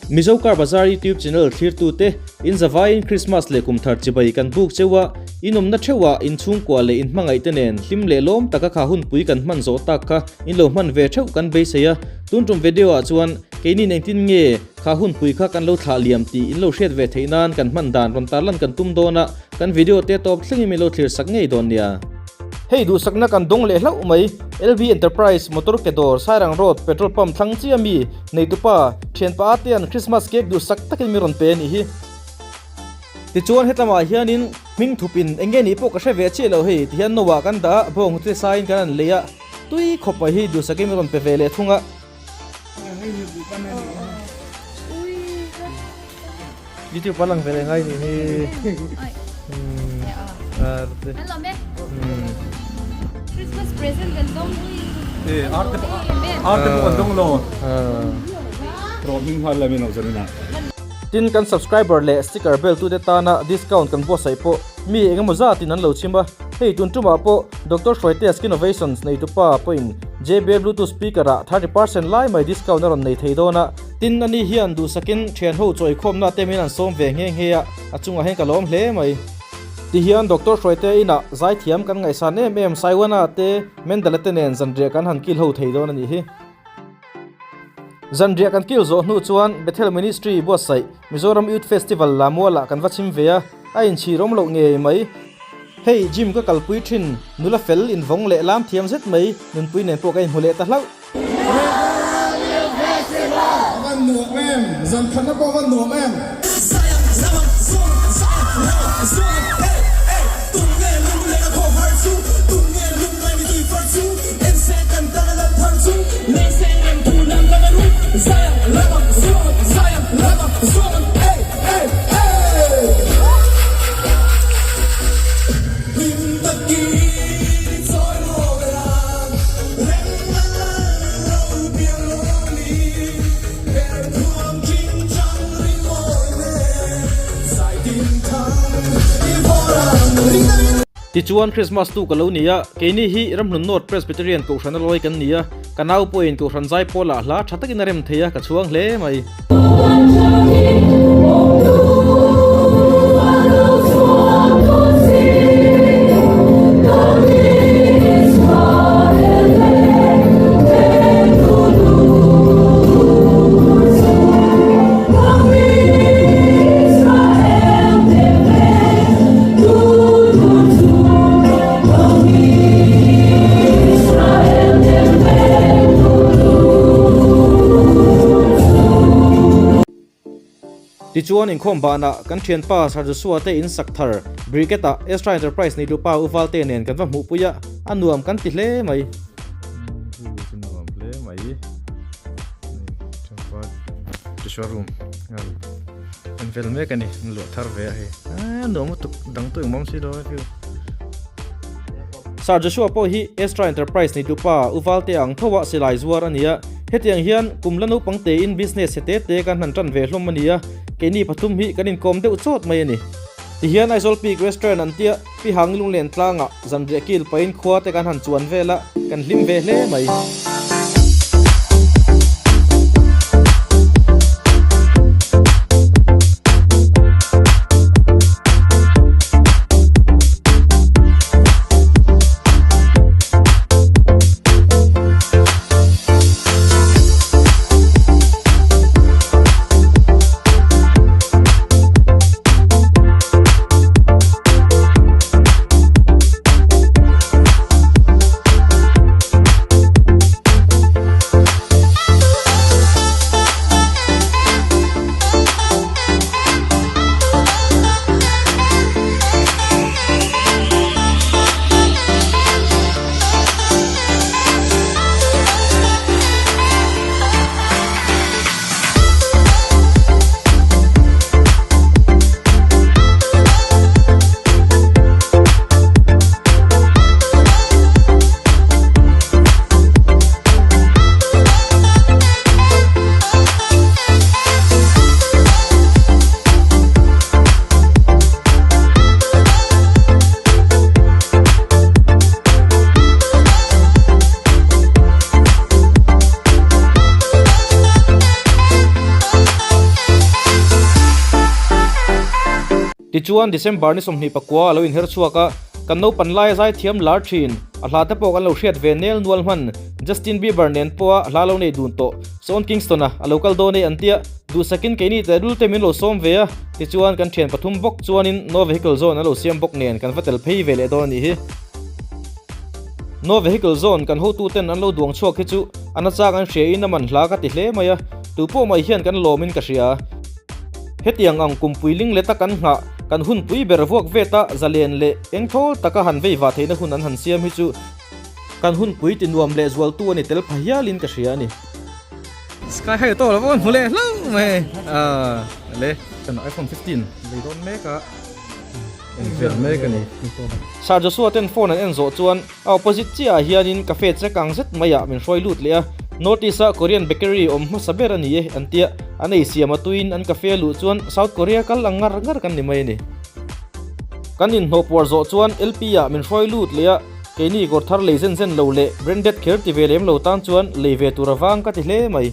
Mizo Car Bazar YouTube channel thlirtute in zavaiin Christmas leh kum thar chibai kan buk cheu a, in awmna theuhah in chhungkua leh in hmangaihte nen hlim leh lawm taka kha hunpui kan hman zawh tak kha in lo hman ve theuh kan beisei a. Tun tum video ah chuan keinin engtin nge kha hunpui kha kan lo thlah liam tih in lo hriat ve theih nan kan hman dan rawn tarlan kan tum dawn a, kan video te tawp thlengin min lo thlir sak ngei dawn nia. Hei duhsakna kan dawng leh hlauh mai, LV Enterprise motor ke dawr Sairang Road petrol pump thlang chiah mi neitupa thianpa Atea'n Christmas cake duhsak takin min rawn pe a nih hi. Tichuan hetlamah hianin hming thupin eng nge nih pawh ka hre ve chiah lo hei tihian no ah kan dah a, bawng hnute saiin kan han lei a, tui khawp mai hi duhsakin min rawn pe ve leh thung a. YouTube a lang ve leh ngai nih hi. Christmas present kan dawng ui. Eh, arte arte pawh kan dawng lo. Rawh hming nghal la min lo zanin ah. Tin kan subscriber leh sticker bel tute tana discount kan buatsaih pawh mi engemaw zatin an lo chim a, hei tun tumah pawh Doctor Hruaitea Skinnovations neitupa pawhin JBL Bluetooth speaker ah 30% lai mai discount a rawn nei thei dawn a. Tin ani hian duhsakin thianho chawikhawmna te min an sawm ve nghe nghe a, a chungah hian ka lawm hle mai. Tihian Doctor Hruaitea inah zaithiam kan ngaihsan em em Saiwana te Mendala te nen zanriah kan han kil ho thei dawn a nih hi. Zanriah kan kil zawh hnu chuan Bethel Ministry buatsaih Mizoram Youth Festival la mualah kan va chim ve a, a inchhir awm loh ngei mai. Hei gym ka kalpui thin, nula fel invawng leh lam thiam zet mai, nunpui nen pawh ka inhmu leh ta hlauh. A van nuam em, zan khatna pawh a van nuam em. Tichuan Christmas tu ka lo ni a, keini hi Ramhlun North Presbyterian Kohhran a lawi kan ni a, ka nau pawhin Kohhran Zaipawlah hla tha takin a rem thei a, ka chhuang hle mai. Tichuan inkhawm banah kan thianpa Sir Joshua te in sak thar Brigade ah Ezra Enterprise nei lupa U Valte nen kan va hmuhpui a, a nuam kan ti hle mai. Nuam hle mai. Joshua room. An vel mek a ni, an luah thar ve a hei. Aaa nuam lutuk dang tu engmawm si lo a view. Sir Joshua pawh hi Astra Enterprise neitupa U Valte ang tho a silai zuar a ni a, hetiang hian kum la naupang tein business he te te kan han tan ve hlawm a ni a, keini pathum hi kan inkawm deuh chawt mai a ni. Tihian Aizawl Peak Restaurant an tia Pi Hang Lunglen tlangah zanriah kil pahin khua te kan han chuan vel a, kan hlim ve hle mai. Tichuan December ni 29 a lo inher chhuak a, kan naupan laia zaithiam lar thin, a hla te pawh kan lo hriat ve nel nual hman, Justin Bieber nen pawha hla lo nei dun tawh, Sean Kingston-a a lo kal dawn e an tia, duhsakin keini tehlul te min lo sawm ve a, tichuan kan thian pathum bawk chuanin No Vehicle Zone a lo siam bawk nen kan va tel phei ve leh dawn a nih hi. No Vehicle Zone kan hotuten an lo duang chhuak hi chu a nachang an hria in a man hla ka ti hle mai a, tupawh mai hian kan lawmin ka hria. Hetiang ang kumpui ling leta kan nghah, kan hunpui ber vuak veta zalen leh engthawl taka han vei vah theihna hun an han siam hi chu kan hunpui ti nuam leh zualtu a ni tel pha hialin ka hria a ni. Sky high tawh lo pawh kan hmu leh hlauh mai a le. Kan iPhone 15 lei dawn mek a en vel mek a ni. Sir Joshua ten phone an en zawh chuan A opposite chiah ah hianin cafe chekang zet maiah min hruai lut leh a, North East ah Korean bakery awm hmasa ber a ni e an tia, an ei siam a tuiin an cafe a luh chuan South Korea kal ang ngar ngar kan ni mai a ni. Kan inhnawh puar zawh chuan LP ah min hruai lut leh a, keini kawr thar lei zen zen lo leh branded kher ti ve lem lo tan chuan lei ve tur avang ka ti hle mai.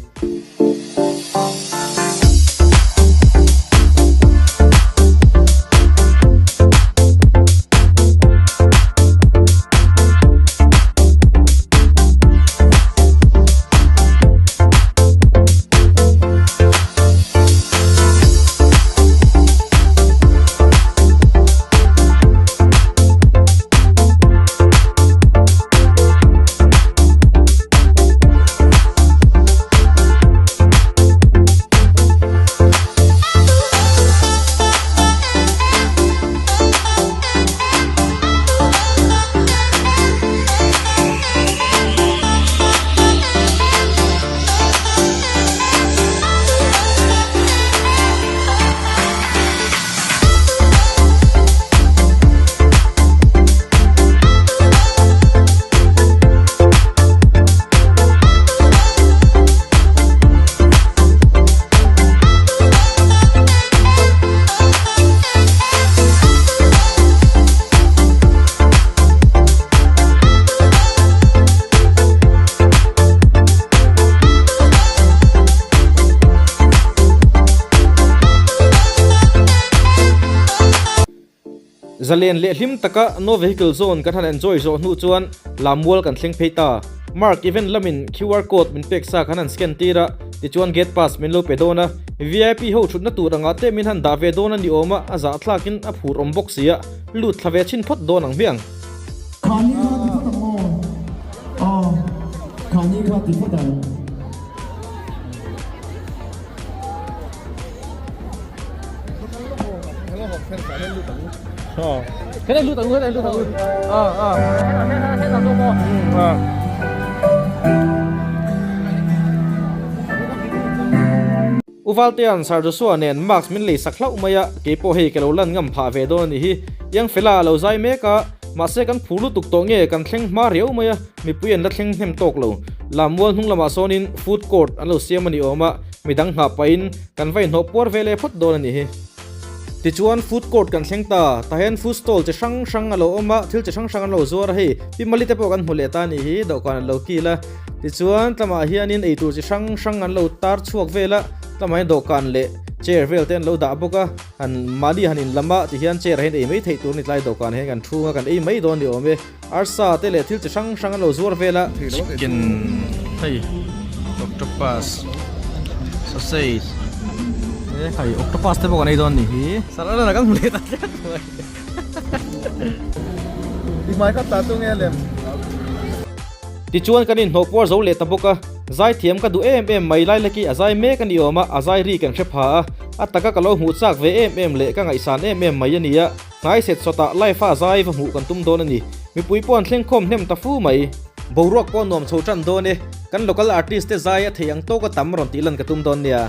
Zalen leh hlim taka No Vehicle Zone kan han enjoy zawh hnu chuan Lammual kan thleng phei ta. Mark event lamin QR code min pek sa kan han scan tir a, tichuan gate pass min lo pe dawn a. VIP ho thutna tur angah te min han dah ve dawn a ni awm a, a zahthlakin a phur awm bawk si a, lut thla ve chhin phawt dawn ang hmiang. Khani kha ti phawt ang aw. Aw, khani kha ti phawt ang. U Valtea'n Sir Joshua nen mask min lei sak hlauh mai a, keipawh hei ka lo lan ngam phah ve dawn a nih hi. Iang fela a lo zai mek a, mahse kan phur lutuk tawh nge kan thleng hma riau mai a, mipui an la thleng hnem tawk lo. Lammual hnung lamah sawnin food court an lo siam a ni awm a, midang nghah pahin kan va inhnawh puar ve leh phawt dawn a nih hi. Tichuan food court kan thleng ta, tah hian food stall chi hrang hrang a lo awm a, thil chi hrang hrang an lo zuar a hei, pi mali te pawh kan hmu leh ta a nih hi, dawhkan an lo kil a. Tichuan tlamah hianin eitur chi hrang hrang an lo tar chhuak vel a, tlamah hian dawhkan leh chair vel te an lo dah bawk a, han mahni han inlam a tihian chair ah hian ei mai theih tur a ni tlai dawhkan ah hian kan thung a kan ei mai dawn ni awm e. Arsa te leh thil chi hrang hrang an lo zuar vel a. Chicken hei octopus sausage e hei octopus te pawh kan ei dawn nih hi. Salad a kan hmu leh ta tlat mai. Tichuan kan inhnawh puar zo leh ta bawk a, zaithiam ka duh em em mai lai laki a zai mek a ni awm a, a zai ri kan hre pha a, a taka ka lo hmuh chak ve em em leh ka ngaihsan em em mai a ni a. Hnai set sawtah live a zai va hmuh kan tum dawn a ni. Mipui pawh an thleng khawm hnem ta fu mai. Boruak pawh nuam chho tan dawn e. Kan local artist te zai a thei ang tawk a tam rawn tih lan ka tum dawn nia.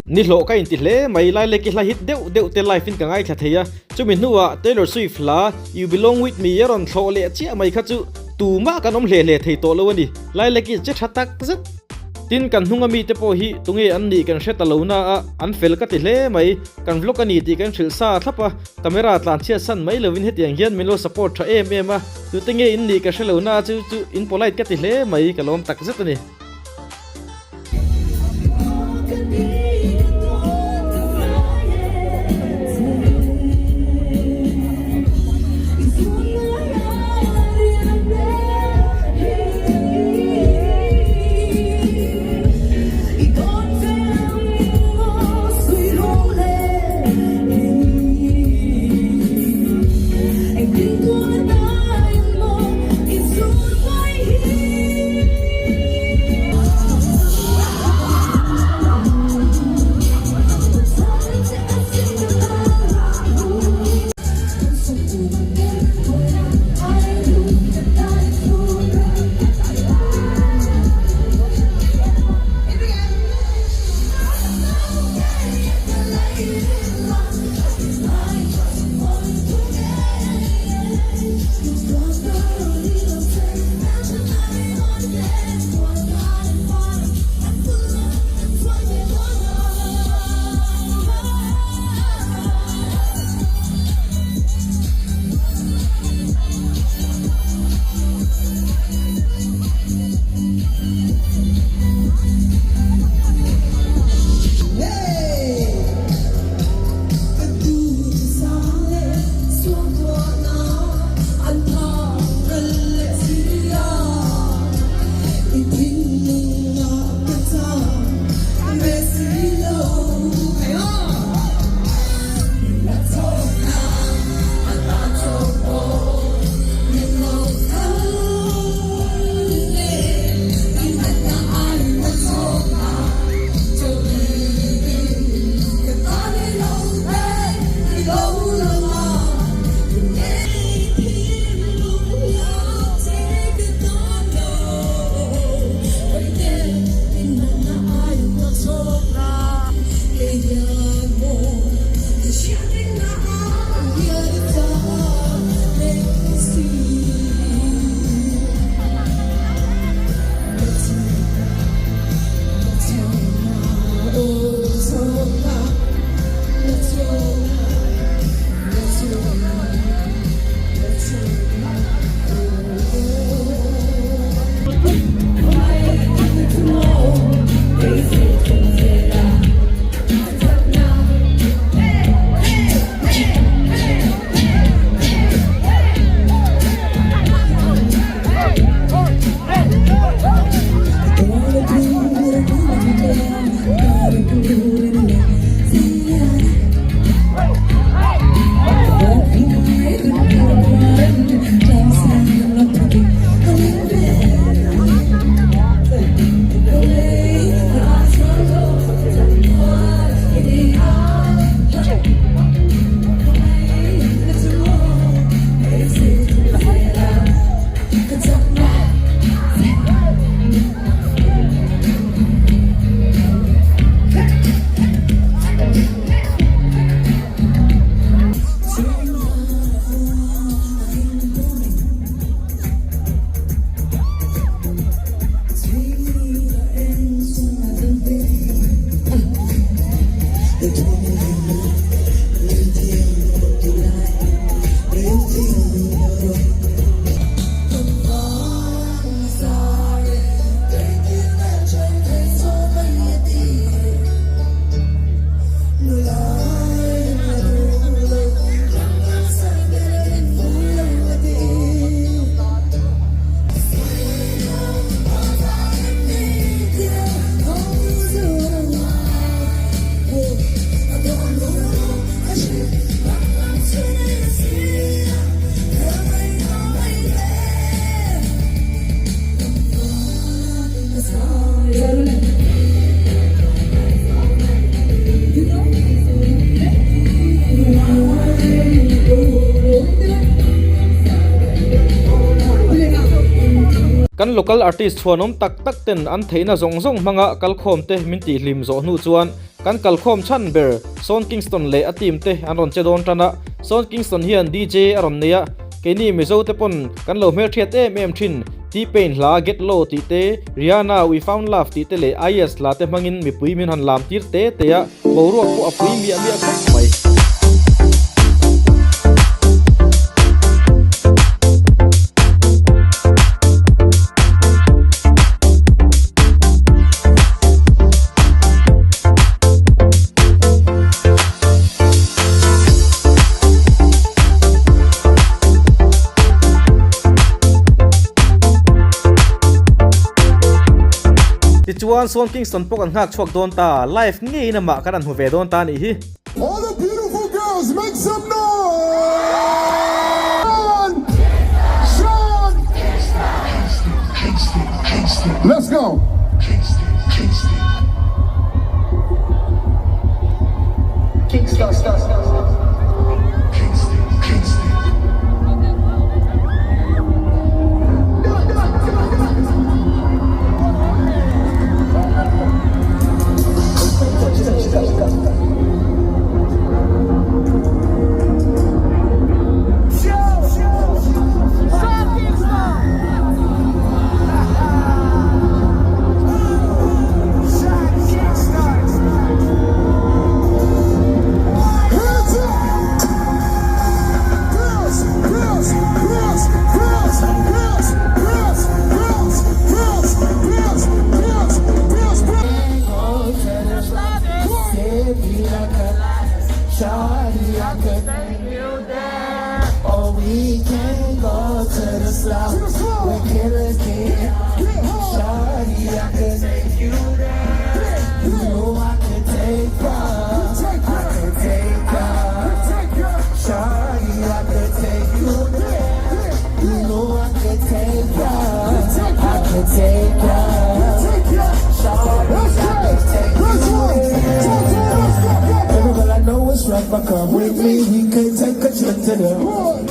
Ni hlawh ka inti hle mai, Lilac i hla hit deuh deuh te live in ka ngaithla thei a, chumi hnuah Taylor Swift hla You Belong With Me a rawn thlawh leh chiah mai kha chu tumah kan awm hle hle thei tawh lo a ni, Lilac i che tha tak zet. Tin kan hnunga mite pawh hi tunge an nih kan hre ta lo na a, an fel ka ti hle mai, kan vlog a ni tih kan hrilh sa thlap a, camera tlan chhiat san mai lovin hetiang hian min lo support tha em em a, tute nge in nih ka hre lo na a chu chu in polite ka ti hle mai, ka lawm tak zet a ni. Kan local artist chhuanawm tak tak ten an theihna zawng zawng hmanga kalkhawm te min tihhlim zawh hnu chuan. Kan kalkhawm chhan ber Sean Kingston leh a team te an rawn che dawn tan a, Sean Kingston hian DJ a rawn nei a, keini Mizo te pawn kan lo hmelhriat em em thin, T-Pain hla Get Low tih te, Rihanna We Found Love tih te leh IS hla te hmangin mipui min han lam tir te te a, boruak pawh a pui miah miah khawp mai. Tichuan Sean Kingston pawh kan nghak chhuak dawn ta, live ngeiin amah kan han hmu ve dawn ta a nih hi. All the beautiful girls make some noise! Sean! Let's go!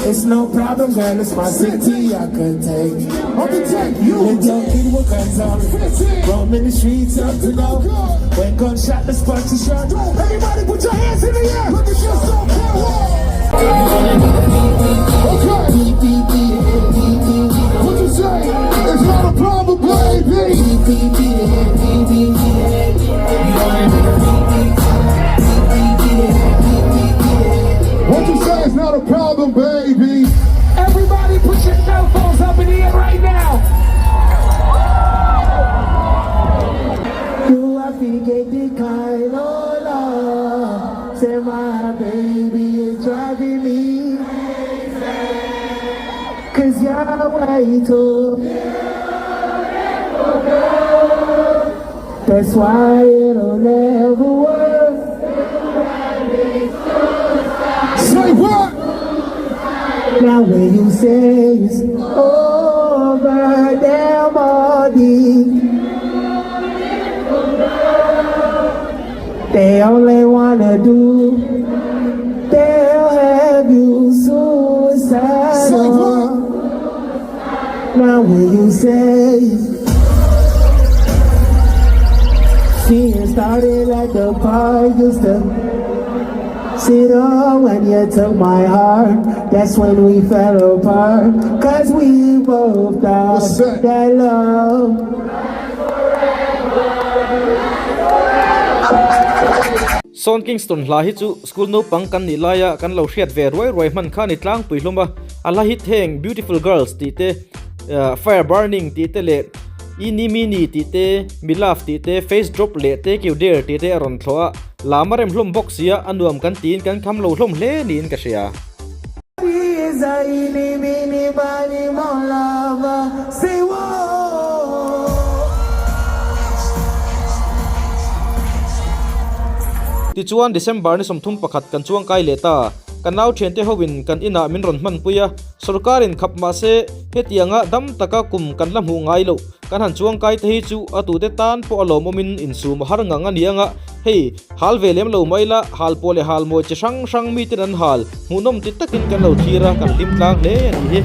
It's no problem, girl, it's my city, I could take. I can take you. Little kid with guns on. Roaming the streets up to go. When gunshot, the spark to shot. Everybody put your hands in the air. Look at yourself, Okay. What you say? It's not a problem, baby. What you say is not a problem, baby. Everybody put your cell phones up in the air right now. You have to get the kind of love. Say my baby is driving me. Cause you're way too. That's why it'll never work. Say what? Now when you say it's over, damn all these. They only wanna do, they'll have you Say suicidal. what? Now when you say She started at the park used to sit on when you took my heart. That's when we fell apart. Cause we both thought What's that? that love. Sean Kingston hla hi chu school naupang kan nih laia kan lo hriat ve ruai ruai hman kha a ni tlangpui hlawm a, a hla hit heng Beautiful Girls tih te, Fire Burning tih te leh Eeny Meeny tih te, Me Love tih te, Face Drop leh Take You There tih te a rawn thlawh a, lam a rem hlawm bawk sia a nuam kan tiin kan kham lo hlawm hle niin ka hria. Is a eeny meeny miny mo lover say whoa. Tichuan December ni 31 kan chuang kai leh ta, ka nau thiante hoin kan inah min rawn hmanpui a, sorkarin khap mahse hetianga dam taka kum kan la hmuh ngai loh kan han chuang kai te hi chu a tute tan pawh a lawmawmin insum a har ngang a ni anga hei hal ve lem lo mai la hal pawh leh hal mawi chi hrang hrang miten an hal hmuhnawm ti takin kan lo thlir a kan hlim tlang hle a nih hi.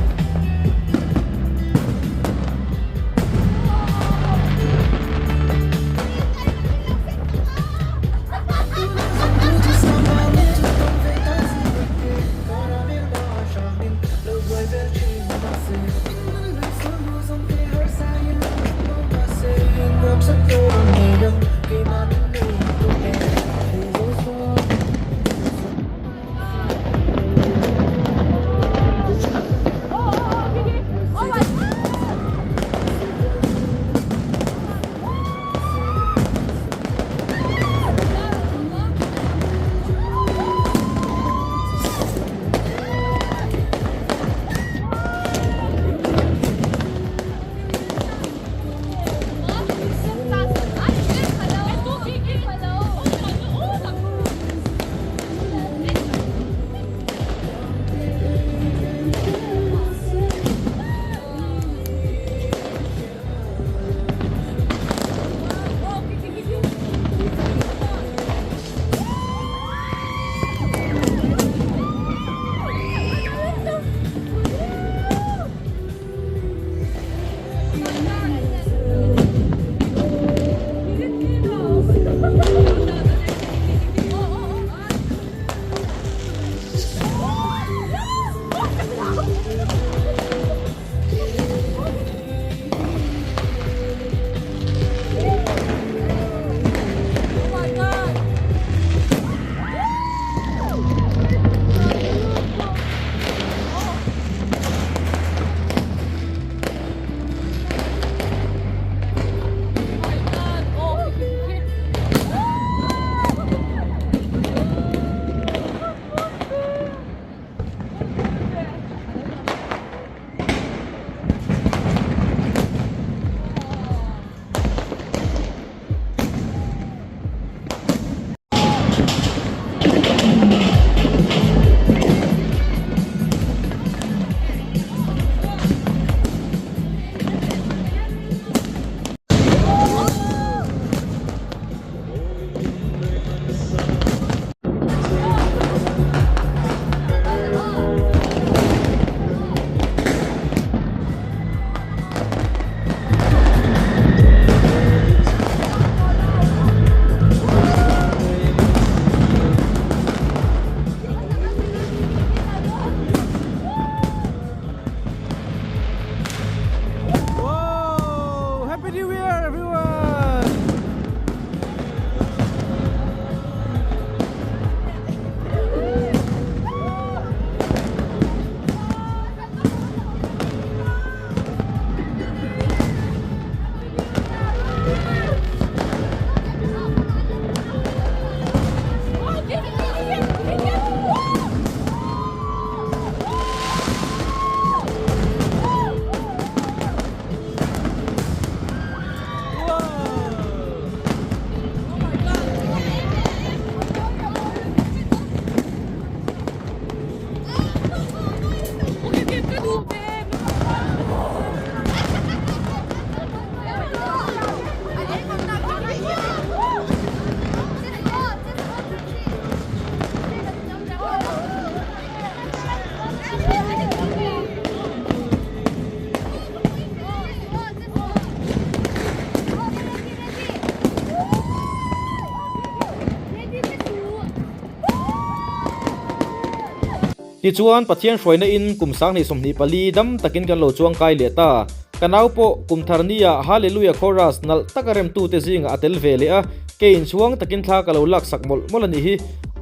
Tichuan, Pathian hruaina in kum 2024 dam takin kan lo chuang kai leh ta. Ka nau pawh kum thar nia Hallelujah Chorus nalh taka remtute zingah a tel ve leh a, kei inchhuang takin thla ka lo laksak mawlh mawlh a nih hi.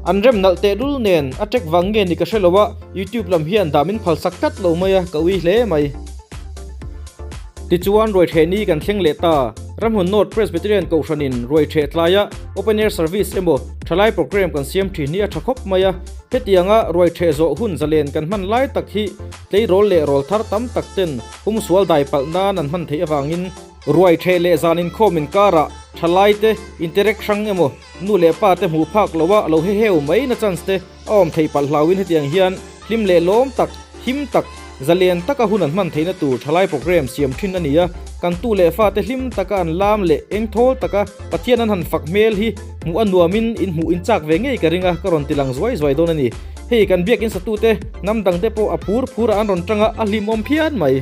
An rem nalh teh lul nen a tek vang nge ni ka hre lo a, YouTube lam hian dah min phalsak tlat lo mai a, ka ui hle mai. Tichuan, ruaitheh ni kan thleng leh ta. Ramhun North Presbyterian Kohhranin ruaitheh tlaia Open Air Service emaw thalai programme kan siam thin hi a tha khawp mai a. Hetianga ruaitheh zawh hun zalen kan hman lai tak hi tleirawl leh rawl thar tam tak ten humsual dai palh nan an hman theih avangin ruaitheh leh zan inkhawm inkarah thalai te interact hrang emaw nu leh pa te hmuh phak loha lo heheu mai na chance te a awm theih palh hlauin hetiang hian hlim leh lawm tak, him tak, zalen taka hun an hman theihna tur thalai programme siam thin a ni a, kan tu leh fate hlim taka an lam leh engthawl taka Pathian an han fak hmel hi hmuh a nuamin in hmuh in chak ve ngei ka ring a, ka rawn ti lang zuai zuai dawn a ni. Hei kan biakin satute hnam dangte pawh a phur phur ah an rawn tang a, a hlimawm phian mai.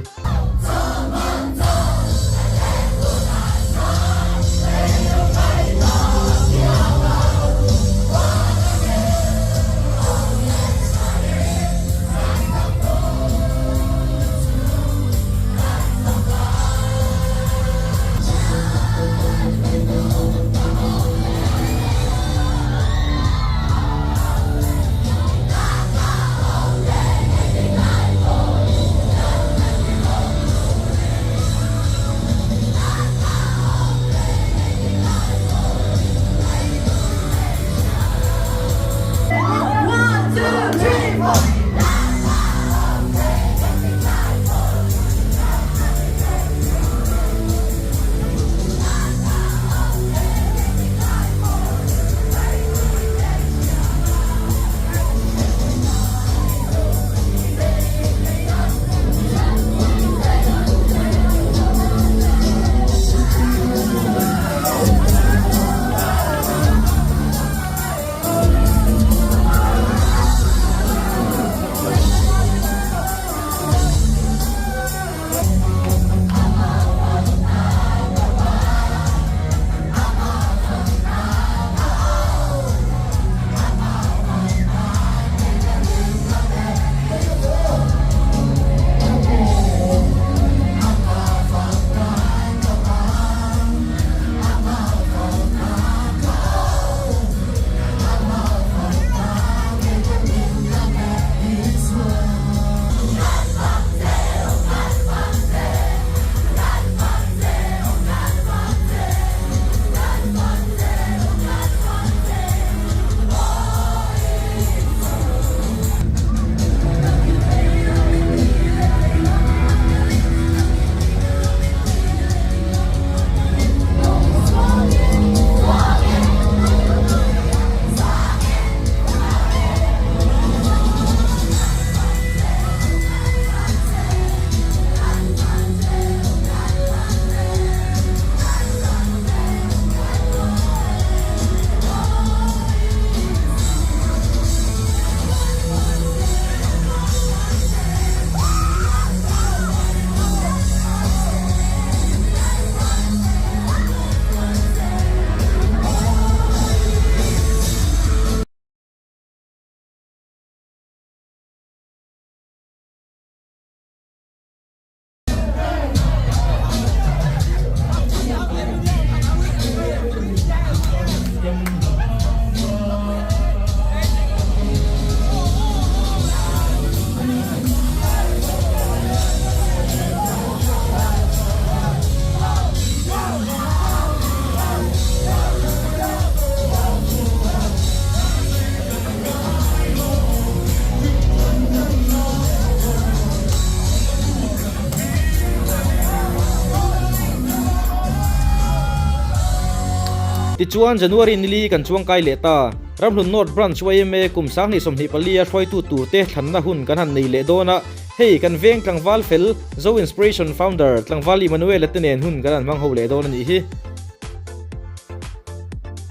Tichuan January nili kan chuangkai leh ta. Ramhlun North Branch yma kum 2024 a hruaitu turte thlanna hun kan han nei leh dawn a. Hei kan veng tlangval fel Zo Inspiration Founder tlangval Emmanuel-a te nen hun kan han hmang ho leh dawn a nih hi.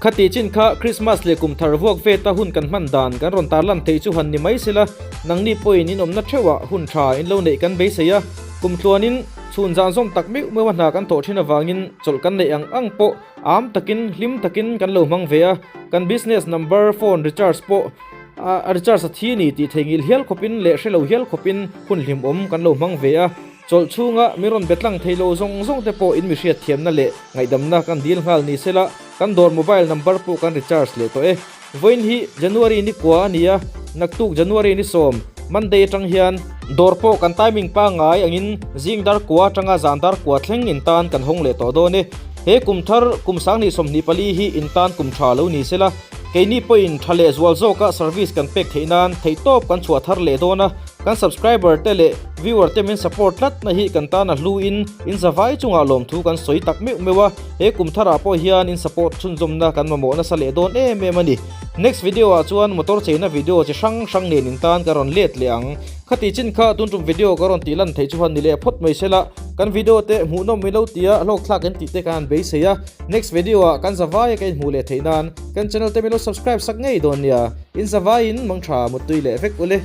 Khati chin kha Christmas leh kum thar vuak veta hun kan hman dan kan rawn tarlan theih chu han ni mai sela, nangni pawhin in awmna theuhah hun tha in lo neih kan beisei a, kum tluanin chhun zan zawm tak meuh meuh a hna kan thawh thin avangin chawlh kan neih ang ang pawh am takin hlim takin kan lo hmang ve a, kan business number phone recharge pawh. A recharge a thi a ni tih theihnghilh hial khawpin leh hrelo hial khawpin hun hlimawm kan lo hmang ve a. Chawlh chhunga mi rawn be tlang thei lo zawng zawng te pawh in mi hriatthiamna leh ngaihdamna kan dil nghal ni sela, kan dawr mobile number pawh kan recharge leh tawh e. Vawiin hi January ni kua a ni a, naktuk January ni sawm, Monday atang hian dawr pawh kan timing pangngai angin zing dar kua atanga zan dar kua thleng in tan kan hawng leh tawh dawn e. He kum thar kum 2024 hi in tan kum tha lo ni sela, keini pawhin tha leh zual zawka service kan pek theih nan theihtawp kan chhuah thar leh dawn a, kan subscriber te leh viewer te min support tlat na hi kan tan a hlu in in zavai chungah lawmthu kan sawi tak meuh meuh a, he kum tharah pawh hian in support chhunzawmna kan mamawh nasa leh dawn em em a ni. Next video ah chuan motor cheina video chi hrang hrang nen in tan ka rawn let leh ang. Khati chin kha tun tum video ka rawn tih lan theih chuan ni leh phawt mai sela, kan video te hmuhnawm milo tia hlawkthlak in tih te kan han beisei a, next video ah kan zavai a ka inhmuh leh theih nan kan channel te milo subscribe sak ngei dawn nia, in zavaiin mangtha muttui leh vek ule.